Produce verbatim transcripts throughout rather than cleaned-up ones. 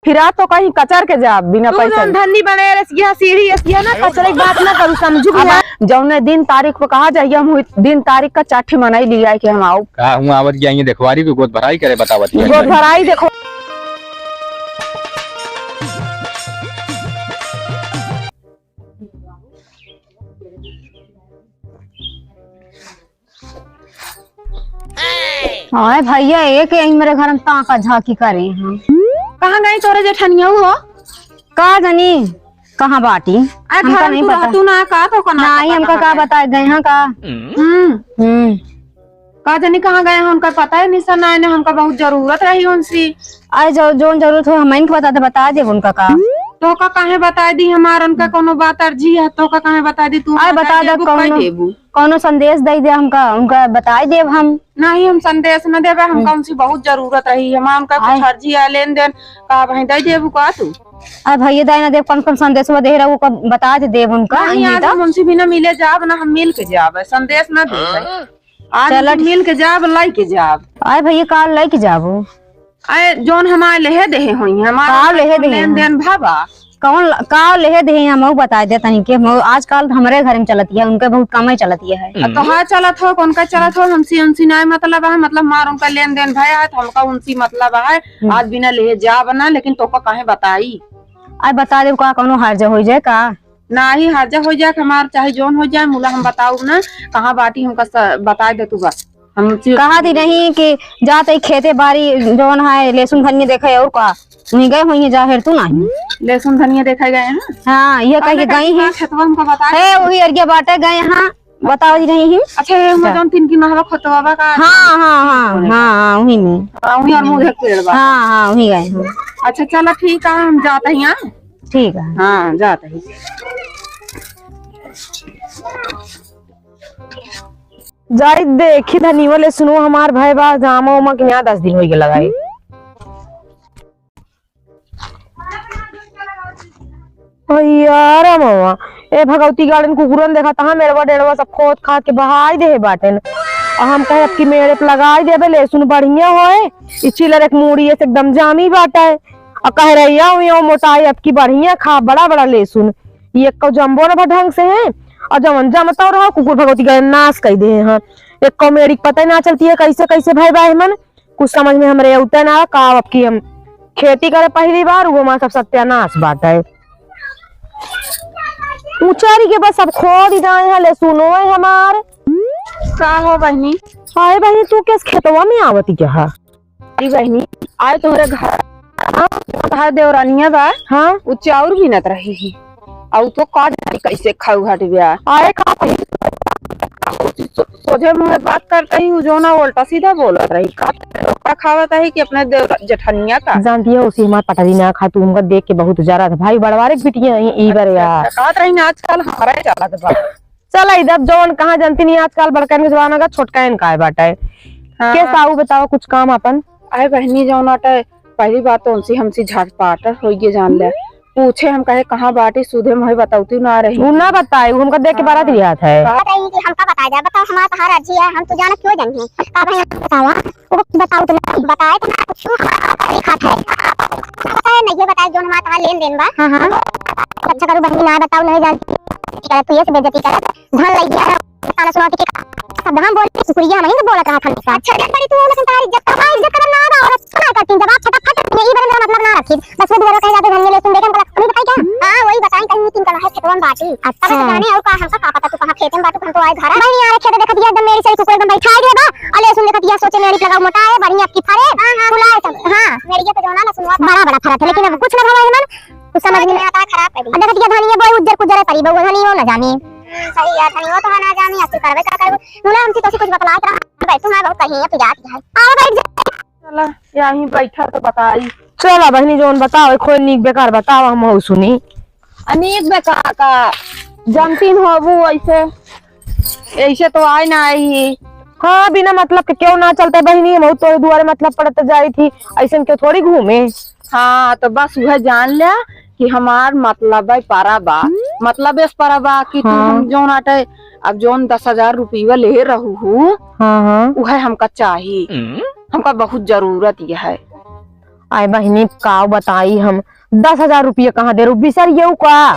फिरा तो कहीं कचर के जा बिना तू पैसा जौन के। धन्नी बने रसिया, सीढ़ी रसिया ना, कचरे की बात ना करू, समझू कि अब ना? जौने दिन तारीख पे कहा जाइए, हम वही दिन तारीख का चार ठे मनई लिया के हम आओ। का हुआ आवत गया, ये देखवारी को गोद भराई करे बतावत गया। गोद भराई देखो। हाय भैया, एक यही मेरे घर में ताका झांकी करे हैं। कहाँ गई तोरे जेठनिया हो? का जानी कहाँ बाटी, अरे हमका घर नहीं तू पता। रहतू ना का तो कना नहीं, पता हमका कहाँ का गए? बताए गए हैं का? हम्म। हम्म। का जानी कहाँ गए हैं, उनका पता है निशान आए ने, हमका बहुत जरूरत रही उनसे। अरे जो, जौन जरूरत हो हम इनके बता दे, बता देब उनका का। तोहका काहे बताए दी हमार, उनका कोनो बात अर्जी है, तोहका काहे बताए दी, तू अरे बता दे, देबू, कह कौनो देबू। कौनो संदेश दे दे हमका, उनका बताई देब हम। नहीं, हम संदेश न देबे, हमका हम्म। उनसे बहुत जरूरत रही। हमार उनका कुछ आय। अर्जी है, लेन देन का, वहीं दे देबू का तू? अरे भैया, दाई ना देब, कौन कौन संदेश वो दे रहा, वो कब बता दे देब उनका, नहीं, नहीं आज तो। हम उनसे भी ना मिले जाब ना, हम मिल के जाब, संदेश ना देबे। आज चलो उनसे ठीक। मिल के जाब, लाई के जाब। अरे भैया, का लाई के जाबो? अरे, जौन हमारे लेहे देहे होई, हमारे का लेहे देहे लेन हैं? देन भावा। कौन ल-, का लेहे देहे हैं, हम बता दे तनी के, हम आजकल तो हमरे घर में चलती है, उनके बहुत कम ही चलती है। आ, तो हाँ चलत हो, उनका चलत हो, हमसे उनसे ना मतलब है, मतलब मार उनका लेन देन भय है, तो हमका उनसे मतलब है। हम्म। आज बिना लेहे जाब ना, लेकिन तोका काहे बताई? अरे बता दे, का कौनो हर्ज हो जाए का? नाही, हर्जा हो जाए, हमार चाहे जौन हो जाए, मुला हम बताउब ना, कहाँ बाटी हमका स-, बताए दे तू बस। हम ची- कहा दी नहीं कि जात ही खेते बारी जौन है, लहसुन धनिया देखे और का, वहीं गए हुई हैं जाहिर तू नहीं। लहसुन धनिया देखे गए हैं? हाँ, ये कह के अरे, गई हैं। खेतवा हमका बताए है, दे। वही अरिया बाटे गए हैं, बताओ जी नहीं ही। अच्छा, ये हुआ जा। जौन तीन की महवा खोतवा बा का? हाँ, हाँ, हाँ, हाँ, हाँ, वही में। हाँ, वही और मुँह देख पेड़ बा। हाँ, हाँ, वही गए हैं। अच्छा, चला ठीक है, हम जाते हैं, हाँ? ठीक है। हाँ, जात ही। जाई देखी धनिया लहसुनवा हमार भय बा, जामा उमा के यहाँ दस दिन होई के लगाई। ओ यार मवा, ए भगवती गार्डन कुकुरन देखा तहाँ मेड़वा डेड़वा सब खोद खाद के बहाई देहे बाटेन। आ हम कहे अब की मेड़े पे लगाई देबे, लहसुन बढ़िया होए, ई चिलर एक मूड़ी ऐसे एकदम जामी बाटे। आ कह रही है, "यो मोटाई अब की बढ़िया खा, बड़ा बड़ा लहसुन।" ये एको जम्बो न भा ढंग से है। और जवन जमता रहो, कुकुर भगवती गए नाश कर दे हैं। एको मेड़ी के पता ही ना चलती है, कैसे, कैसे भाई बा मन। कुछ समझ में हमरे उतना ना का, अब की हम खेती करे पहली बार, वो हमारा सब सत्यानाश बात है। उचारी के बस अब खोद ही जाए हैं, लहसुनो है हमार। का हो बहिनी? हाय बहिनी, तू किस खेतवा में आवती क्या है? अरे बहिनी, आए तोहरे घर, तोहार देवरानिया बा, हाँ? उ चाउर बीनत रही ही। आ उ तो का जानी कैसे खाऊ हट गया। आए का कही? सो-, सोझे मुँहे बात करते ही उ जो ना उल्टा सीधा बोलत रही। का, का खावत है कि अपने देवर-, जेठनिया का? जानती है, उसी हमार पटरी ना खा, तू उनका देख के बहुत जरा था। भाई बड़वारे की बिटिया ही, ई बार अच्छा, यार। अच्छा, कहत रही ना आजकल हमारे चलत बा। चला, इधर जौन कहाँ जनती नहीं, आजकल बड़कन के जमाना का छोटकन का है बाटे। हाँ। के साहू बताओ कुछ काम अपन? अरे बहिनी, जौन बाटे, पहली बात तो उनसे हमसे झटपाट होइए जान ले। पूछे हम कहे कहाँ बाटी, सुधे मुँहे बतौती ना रही। उ ना बताई, उ हमका देख के बड़ा हाँ। दिया था। कहत रही कि हमका बताई दे, बताओ हमारा तहार अर्जी है, हम तो जाना क्यों जानी है। का भाई हमको बतावा, वो बताओ तुम, बताए तो ना कुछ लिखा था। पता है नहीं, ये बताए जौन हमारा तहार लेन देन बा। हाँ, हाँ। अच्छा करू बहिनी, ना बताओ, नहीं जानती। तू ये से बेइज्जती कर। धन लइ गया, ताना सुनावत के सब हम बोल के कुकुरिया नहीं तो बोलत रहा था हमेशा। अच्छा, जब बड़ी तू हो, लेकिन तारी इज्जत का, इज्जत का ना बा, और सुना करती, जब आप फटाफट नहीं, ये बरे मेरा मतलब ना रखी, बस वो दुआरा कहे जाते, धनिया लहसुन देखे, हमको लग-, नहीं बताई क्या? हाँ, वही बताई, कहीं तीन कला है, खेतवा में बाटी। अच्छा। तब जाने और का, हमका का पता, तू कहाँ खेते में बाटू, हम तो आए घर। बहिनी, आ रहे खेत, देखत दिया, एकदम मेरी सही कुकुर एकदम बैठा गया बा, और लहसुन देखत दिया, सोचे मेरी लगाओ मोटा है, बढ़िया की फरे, हाँ, हाँ। फुलाए सब, हाँ। मेरी ये तो जो ना लहसुन हुआ बड़ा, बड़ा फरा था, लेकिन अब कुछ ना भवा है मन, कुछ समझ में नहीं आता, खराब कर दी। अब देखत दिया, धनिया बोए उज्जर कुजर परी, बहू धनिया ना जानी। हम्म, सही है, धनियो तो ना जानी, अब तू करबे का करबे। मुला हमसे तो कुछ बतलात रहा, बैठू ना बहुत कहीं है, पिरात है। आओ बैठ जा। चला, यहीं बैठा तो बताई। चला बहिनी, जौन बताओ, कोई नीक बेकार बताओ, हम हो सुनी। आ नीक बेकार का जानती हो वो ऐसे, ऐसे तो आए ना आई। हाँ, बिना मतलब के क्यों ना चलता बहिनी, हम तो दुआरे मतलब पड़त जाई थी, ऐसे क्यों थोड़ी घूमे। हाँ, तो बस वह जान लिया कि हमार मतलब है पारा बा, मतलब इस पारा बा कि तू हाँ। हम जौन आटे, अब जौन दस हजार रुपया ले रहू हूँ, हाँ, हाँ। वह हमका चाही, हमका बहुत जरूरत ये है। आय बहिनी, का बताई हम, दस हजार रुपया कहाँ दे रहू, बिसर येऊ का?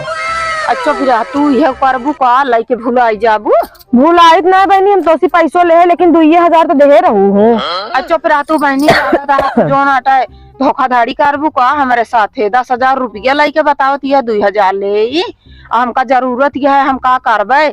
अच्छा, फिर तू यह करबू का, लइके भुलाई जाबू? भुलाइत ना बहिनी, हम तोसी पैसो लेहे, लेकिन दुइये हजार तो देहे रहू हूँ। अच्छा, फिर तू बहिनी, ज्यादा दादा जोन आटा है, धोखाधड़ी करबू का हमरे साथे? दस हजार रुपया लइके बतावत यह दुई हजार ले ई, हमका जरूरत यह है, हम का करबे?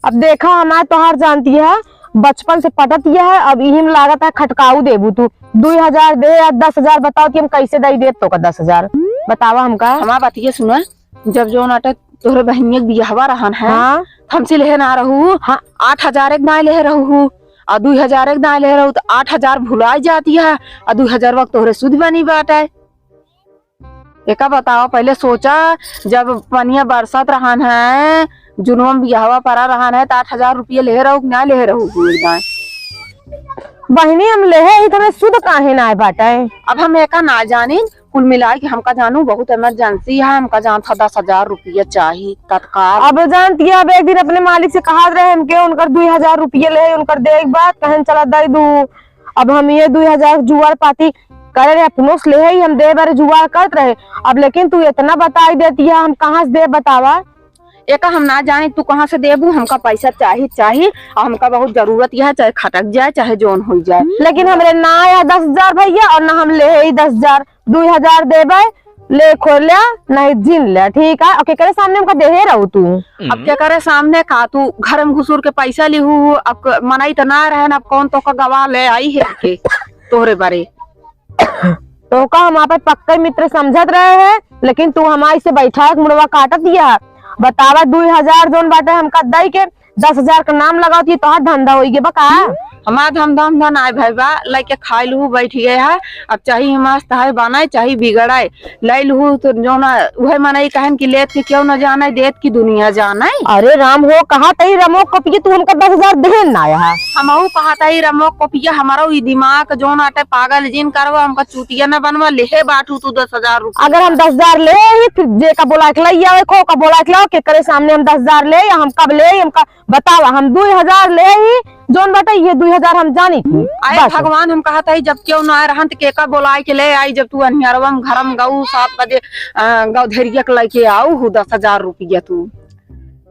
अब देखा, हमार तोहार जानती है, बचपन से पटत यह है, अब इही में लागत है खटकाऊ देबू तू। दुई हजार दे या दस हजार बताओ कि हम कैसे दई देब तोका दस हजार? बतावा हमका। हमार बतिये सुना, जब जोन आटे तोहरे बहिनिया के बियाहवा रहन है, हाँ। हमसे लेहे ना रहू, हाँ। आठ हजार एक दाएँ लेहे रहू, और दुई हजार एक दाएँ लेहे रहू, तो आठ हजार भुलाई जाती है, और दुई हजार वक्त तोहरे सुध बनी बाटे। एका बतावा, पहिले सोचा, जब पनिया बरसत रहन है, जुनवा में बियाहवा परा रहन है, त आठ हजार रुपया लेहे रहू कि ना लेहे रहू? बहिनी, हम लेहे ही, त हमें सुध काहे ना आए बाटे? अब हम एका ना जानिन, कुल मिलाए के हमका जानू बहुत emergency है, हमका जानत है दस हजार रुपया चाही तत्काल। अब जानती है, अब एक दिन अपने मालिक से कहत रहे हमके, उनकर दुई हजार रुपया लेहे, उनकर देख बात कहन चला दई दू। अब हम ये दुई हजार जुआर पाती करे रहे, अपनों से लेहे ही हम दे बारे जुआर करत रहे। अब लेकिन तू इतना बताई देती है, हम कहाँ से दे बतावा? एका हम ना जानी तू कहाँ से देबू, हमका पैसा चाही, चाही, और हमका बहुत जरूरत यह, चाहे खटक जाए, चाहे जोन हो जाए। लेकिन हमरे ना आया दस हजार भैया, और ना हम लेहे ही दस हजार, दुई हजार देबे, ले खोल ल्या, नहीं जिन ल्या, ठीक है? और केकरे सामने हमका देहे रहू तू? अब केकरे सामने का तू घर में घुसुर के पैसा लिहू, अब क-, मनई त ना रहे ना, अब कौन तोका गवाह ले आई है के तोहरे बारे? तोका हम आपन पक्का मित्र समझत रहे हैं, लेकिन तू हमारे से बैठा के मुड़वा काटत दिया। बतावा, दुई हजार जोन बाटे हमका दई के, दस हजार का नाम लगावत ही, तोहार धंधा होई गे बा का? हमार धंधा, धंधा नाय भाई बा, लइके खाई लू, बैठ गए है। अब चाही हमार तहाय बनाए, चाही बिगड़ाए, लई लू तो जोना उहे मनई कहन कि लेत के क्यों न जाने, देत की दुनिया जाने। अरे राम हो, कहा तई रमो कपिया, तू हमका दस हजार देन ना आया। हमहू कहा तई रमो कपिया, हमारो ई दिमाग जोन आटे पागल जिन करवा, हमका चूतिया न बनवा, लेहे बाटू तू दस हजार रुपया। अगर हम दस हजार ले ही, फिर जे का बोला के लई आवे, खो का बोला के लाओ, केकरे सामने हम दस हजार ले या हम कब ले, हमका बतावा, हम दुई हजार ले ही, जोन बाटे ये दुई हजार हम जानी थी। आए बस। भगवान, हम कहत हई, जब क्यों ना आए रहन, त केका बोलाए के ले आई, जब तू अन्हियरवा में घर में गऊ सात बजे, अ, गऊ धेरिया के लइके आऊ हु दस हजार रुपया तू।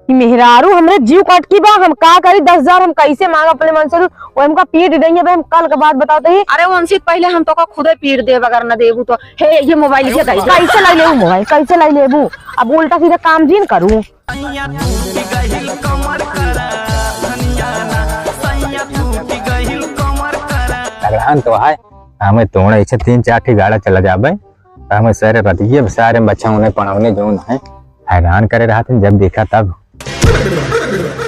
ई मेहरारू हमरे जीव कटकी बा, हम का करी, दस हजार हम कैसे मांग अपने मन से, वो हमका पीट देंगे बे, हम कल के बात बताओ तो ही। अरे वंशित, पहिले हम तोका खुदे पीट देब अगर न देबू तो। हे, ये मोबाइल के दे दे। कैसे लाई लेबू मोबाइल, कैसे लाई लेबू? अब उल्टा सीधा काम जिन करू। सैया टूट गहिल कमर करा, धनिया ना, सैया टूट गहिल कमर करा। तगड़ान तो है, हमें तोड़े इसे तीन चार ठी गाड़ा चला जाबे, तो हमें सारे रतिये सारे बच्चा उन्हें पढ़ाउने जोन है, हैरान करे रहत हैं, जब देखा तब।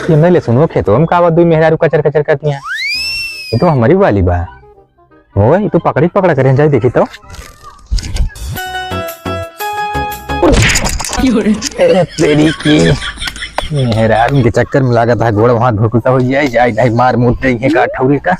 ये नहीं ले सुनो, खेतों में का आवा दुई मेहरारू कचर कचर करती हैं, ये तो हमारी वाली बा। ओए, ई तो पकड़ी पकड़ा करे, जाई देखी तो। ए, तेरी की। मेहरारू के चक्कर में लागत है, गोड़ वहाँ धुकुता हो जाए, जाए, जाए, मार मुद दे, ये का ठौरी का।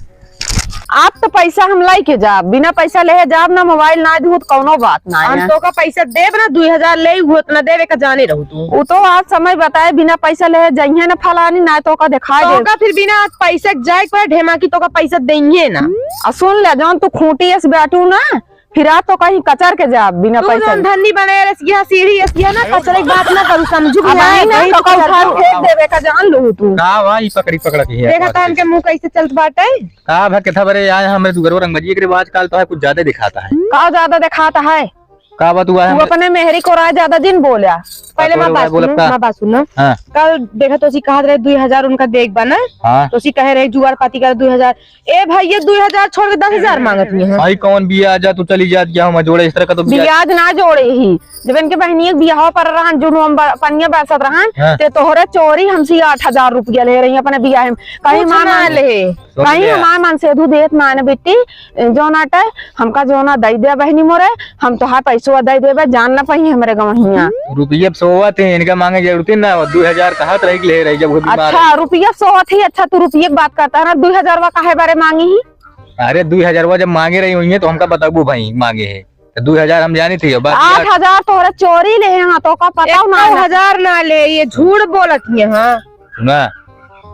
आप तो पैसा हम लाई के जाब, बिना पैसा लेहे जाब ना, मोबाइल ना दू, तो कौनो बात ना हम है। तोका पैसा देब ना, दुई हजार ले, वो इतना देवे का जाने रहू तू। वो तो आज समय बताए, बिना पैसा लेहे जाइए ना फलानी, ना तोका दिखाई देब। तोका फिर बिना पैसा के जाए के पड़े, ढेमा की तोका पैसा देइए ना। आ सुन ले, जौन तू खूंटी अस बैठू ना, फिर आ तो कहीं कचर के जा बिना तू पैसा जौन के। धन्नी बने रसिया, सीढ़ी रसिया ना, कचरे की बात ना करू, समझू कि अब नहीं? आई ना, वही तो तो कल कचर झाड़ू के फेंक देबे का जान लू तू। का बा, ई पकड़ी पकड़ा के हिया देखा बात था हमके कइसे? मुंह कैसे चलत बाटे। का भा, केथा बरे आए हमरे दुगरो रंगबाजी एकरे बाद काल तो है कुछ ज्यादा दिखाता है। का ज्यादा दिखाता है? का बात हुआ है तू हमरे? अपने मेहरी को राय ज्यादा जिन बोला। पहले तोरे माँ बात बात बोलब सुनो, का? माँ बात सुनो। हाँ। कल देखा तो उसी कहा रहे दुई हजार उनका देख बा ना। हाँ। तो उसी कहे रहे जुआर पाती कर दुई हजार। ए भाई, ये दुई हजार छोड़ के दस हजार मांगत हुई हैं। भाई, कौन बियाह जा, तू चली जात, क्या हम जोड़े इस तरह का तो बियाह। बियाह ना जोड़े ही। जब इनके बहनिया के बियाह पर रहन, जो हम ब-, पनिया बरसत रहन, हाँ। ते तोहरे चोरी हमसे आठ हजार रुपया ले रही अपने बियाह में। कहीं कुछ माँ ना मान ले। सुन कहीं ले। हमार मन से दू देत मान बिट्टी, जौन आटे, हमका जौना दई दे बहनी मोरे, हम तोहार पैसवा दई देबे, जान ना पाई हमरे गवहिया। रुपया सोवत है, इनका मांगे जरूरत ही ना हो, दुई हजार कहत रही कि ले रही जब वो बीमार अच्छा, है। रुपया सोवत ही, अच्छा, तू रुपये की बात करता है ना, दुई हजारवा काहे बारे मांगी ही? अरे, दुई हजारवा जब मांगे रही हुई है, तो हमका बताबू भाई, मांगे है। तो दुई हजार हम जानी थी, बाकी आठ हजार तोहरा चोरी ले हैं, हाँ, तो का पता ना एको है। हजार ना ले, ये झूठ बोलत ही, हाँ। सुना,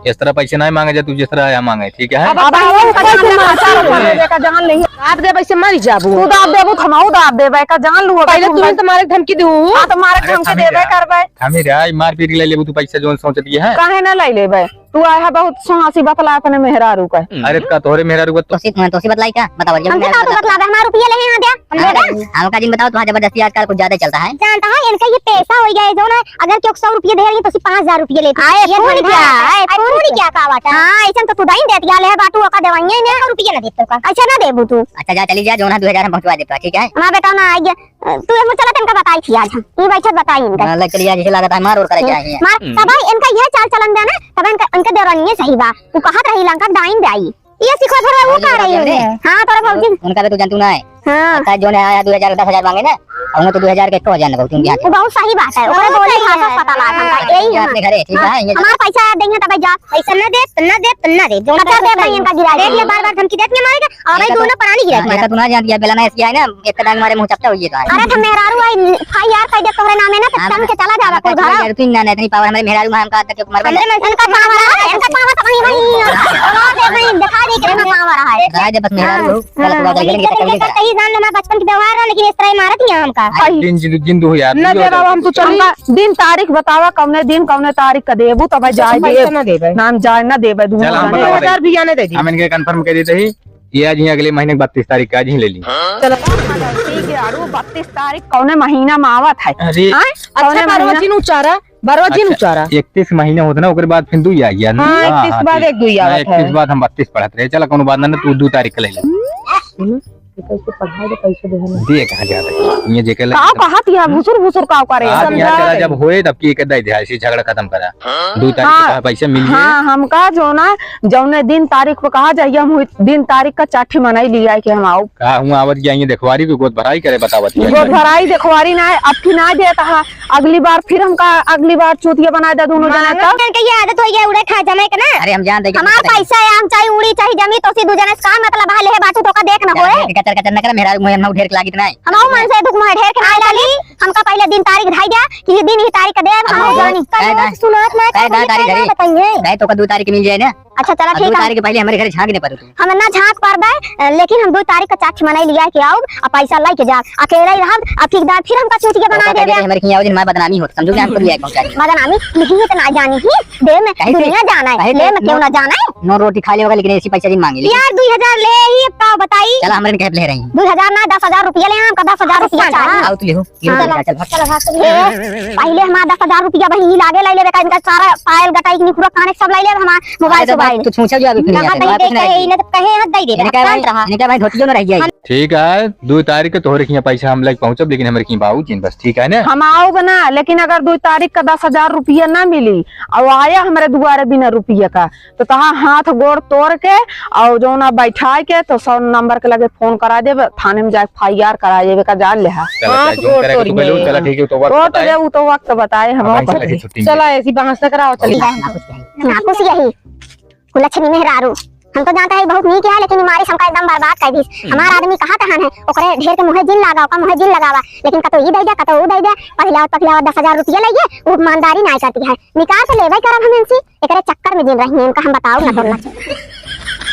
इस तरह पैसे नाहीं माँगे जा, तू जिस तरह आया माँगे, ठीक है? अब अब हम लोग पैसे माँगता रहो, देवे का जान लेही। दाब देबे से मरी जाबू। तू दाब देबू, तो हमहू दाब देबे का जान लू। पहले तुरंत मारे के धमकी देबू। हाँ, तो मारे के अरे धमकी थमी देबे जा। करबे। थमी जा, ई मारपीट के ले लेबू तू पैसा जौन सोचत ही है। काहे ना ले लेबे? तू आया है बहुत सुहासी बतला अपने मेहरारू का। अरे का तोहरे मेहरारू का तो तोसी, तोसी बतलाई का? बतावा, जब हमसे मेहरारू का तू बतला। बतलाबे? हमारा रुपया ले यहाँ दे, हम हाँ, देबे। हमका जिन बताओ, तुम्हारा जबरदस्ती आजकल कुछ ज्यादा चलता है। जानता है, इनका ये पेशा हो गया है, जो ना, अगर क्यों सौ रुपया दे रही है, तो उसी पाँच हजार रुपया लेते हैं। आए, ये फूल धंधा क्या? है। आए, फूल फूल क्या का बात है? हाँ, ऐसा तो तू दाइन देती है, ले बाटू, ओका देवाइए ने। रुपया ना देते का। ऐसा ना देबू तू। अच्छा, जा, चली जा, जो ना दो हजार हम पहुँचवा देते हैं, ठीक है? हमारा बेटा ना आइए, तू एक चला, तनका बताई थी आज हम। ये बैठत बताई इनका। हाँ, लग चली जा, जैसे लागत है, मार और करे हम्म। चाहिए। मार, हम्म। तब भाई इनका यह चाल चलन बा ना, तब इनका, इनके देवरानिये सही बा। तू कहत रही लंका दाइन दे आई। ये सिखो थोड़ा वो भौजी कह रही बताइए है। रे। हाँ, तोरा भौजी। उनका भी तू जानतू ना है। हाँ। अच्छा, जो ने आया दो हजार, दस हजार माँगे ना, और उन्हें तो दो हजार के एको हजार ना बहुत, तुम ध्यान वो बहुत सही बात है। ओकरे बहुत बोली सही भाषा है। पता लागत है। हाँ, यही ये है। अपने घरे, ठीक है, ये हमार पैसा देंगे तब जा। पैसा ना दे, ना दे, ना दे। जो अच्छा, दे भाई, इनका गिरा दे। ये बार-बार धमकी देत नहीं मारेगा, और भाई इनका तो दोनों प्राणी गिरा हाँ, मारेगा। इनका तो ना जान दिया, बेला ना ऐसी है ना, एक दांग मारे मुँह चपटा हुई है तो। अरे, हम मेहरारू आई, एफ आई आर कर दे तोहरे नामे ना, तो हाँ, चल के चला जावा हाँ, कोई घर। यार, तू ना, ना, इतनी पावर हमारे मेहरारू में हमका आदत के मारबे ना। इनका पावर है, इनका पावर तो वहीं, वहीं, वहाँ दे, वहीं दिखा दे कि इनका पावर है। दिखा दे बस मेहरारू हाँ, हो, गलत हाँ, बात है, हाँ, लेकिन इनके इनके कहीं साथ कहीं जान लेना, बचपन के व्यवहार है, लेकिन इस तरह मारत ही हैं हमका। हाँ, जिन, जिन, जिन दो यार, ना दो दे यार। बाबा, हम तो चल हमका दिन तारीख बतावा, कौने दिन कौने तारीख का देबू, तब जाए पैसा देब। ना देबे। ना, हम जाए ना देबे, दोनों चल, हम जाने। बतावा दो हजार भी आने दे दी। हम इनके कन्फर्म कर देते ही, ये आज ही अगले महीने की बत्तीस तारीख का आज ही ले ली। चलो। ठीक है, अरे बत्तीस तारीख कौने महीना में आवत है? अरे। आय? अच्छा, कौने महीना? बरवा जिन उचारा, बरवा जिन अच्छा, उचारा। इकतीस महीना होत ना, ओकरे बाद फिर दुई आ गया ना। हाँ, हाँ, इकतीस हाँ, बाद ठीक। एक दुई हाँ, आवत है। इकतीस बाद हम बत्तीस पढ़त रहे। चला, कौनो बात ना, ना, तू दो तारीख का ले ले। सुनो, ये कैसे पढ़ा दे, पैसे दे हमें। दे कहाँ जाता है? ये जेके ले का कहत यह भुसुर भुसुर का करे? आप यहाँ समझा चला, दे। जब होए तब की एक दे दे, ऐसे झगड़ा खत्म करा। दो तारीख हाँ, का पैसा मिल जाए। हाँ, हमका जो ना, जौने दिन तारीख पे कहा जाइए, हम हुई दिन तारीख का चाठी मनाई लिया कि हम आओ। का हुआ आवत जाइए देखवारी को गोद भराई करे बतावत है। गोद भराई देखवारी ना है, अब की ना देता है। अगली बार फिर हमका, अगली बार चूतिया बनाए दे दोनों जने मांगत तब। जन के ये आदत हो गया उड़े खा जमे के ना। अरे हम जान दे के हमार पता नहीं। पैसा है, हम चाहे उड़ी चाहे जमी, तो सी दू जने से का मतलब है, ले बाटू तो का देख ना जान होए। दे के कचर कचर न करे, मेहरारू मुँह हम ढेर के लागित नहीं। हम मन से दुख मुँह ढेर के ना लागी। हमका पहले दिन तारीख धाई दिया कि ये दिन ही तारीख का दे, हम कहे जानी। कहे कहे सुनात ना, कहे कहे तारीख कहे धरी। बताइए। कहे तो का दो तारीख मिल जाए ना। अच्छा, चला, अब ठीक है। दो तारीख के पहले हमारे घर झांक दे पड़ो तू। हम ना झांक पारबे, लेकिन हम दो तारीख का चाठी मनाई लिया के आउब, आ पैसा लाई के जाब। अकेले ही रहब, आ ठीक दार फिर हमका चूतिया बना देबे। हमारे खिया दिन हमार बदनामी होत, समझो कि हमको लिया पहुंचा दिया। बदनामी लिखी है तो ना जानी ही, दे में काहे से? दुनिया जाना है, काहे ले से? में क्यों नो, ना जाना है? नो रोटी खा लेगा, लेकिन ऐसी पैसा दिन मांगी, लेकिन यार, दो हजार ले ही, अब का बताई? चला, हमारे कहे ले रही। दो हजार ना, दस हजार रुपया ले, हमका दस हजार रुपया चाहिए। आओ, तू ले हो। ये हाँ। ले, चल, भाग। चलो, भाग, चलो। ए, पहले हमार दस हजार रुपया बहिनी ही लागे लाई लेबे का, इनका सारा पायल गटाई के निखुरा काने सब लाई लेबे हमार मोबाइल अरे तो भाई, सोबाइल। तू छूछा जो अभी फिर ना, नहीं आता, कहीं बात कुछ नहीं। इन्हें तो कहे हाथ दे दे, इन्हें क्या भाई, शांत रहा। इन्हें क्या भाई, धोतियो ना रह जाए। हाँ। ठीक है, दो तारीख के तोहरे खिया पैसा हम लेके पहुंचब, लेकिन हमारे खिया बाबू जिन बस, ठीक है ना? हम आओ बना, लेकिन अगर दो तारीख का दस हजार रुपया ना मिली और आया हमारे दुआरे बिना रुपया का, तो तहाँ हाथ गोड़ तोड़ के और जौन आप बैठाए के तो सौ नंबर के लगे फोन करा देबे, थाने में जाके एफ आई आर करा देबे का जान ले हा। चला, हाथ चला, जौन गोड़ करे के तू तोड़िए। बोलो, चला, ठीक है, तो वक्त कोर्ट बताए। जे उ तो वक्त बताए हम हाँ, और भाई, चला, करिए। ठीक, छुट्टी चला, मिले। ऐसी बहाना करा, चलिए। ना, ना कुछ कहे। ना कुछ यही। कुलक्षणी मेहरारू। हम तो जानते हैं बहुत नीक है, लेकिन मारी हमका एकदम बर्बाद कर दी। हमार आदमी कहा तहन है, ओकरे ढेर के मुँहे जिन लागा, ओका मुँहे जिन लगावा, लेकिन कतो ई दे दे, कतो ऊ दे दे, पहला पहला दस हजार रुपया लइए, वो ईमानदारी ना करती है, निकाल के लेवे करब हम इनसे। एकरे चक्कर में जिन रही हैं, इनका हम बताओ ना तोड़ना चाहिए।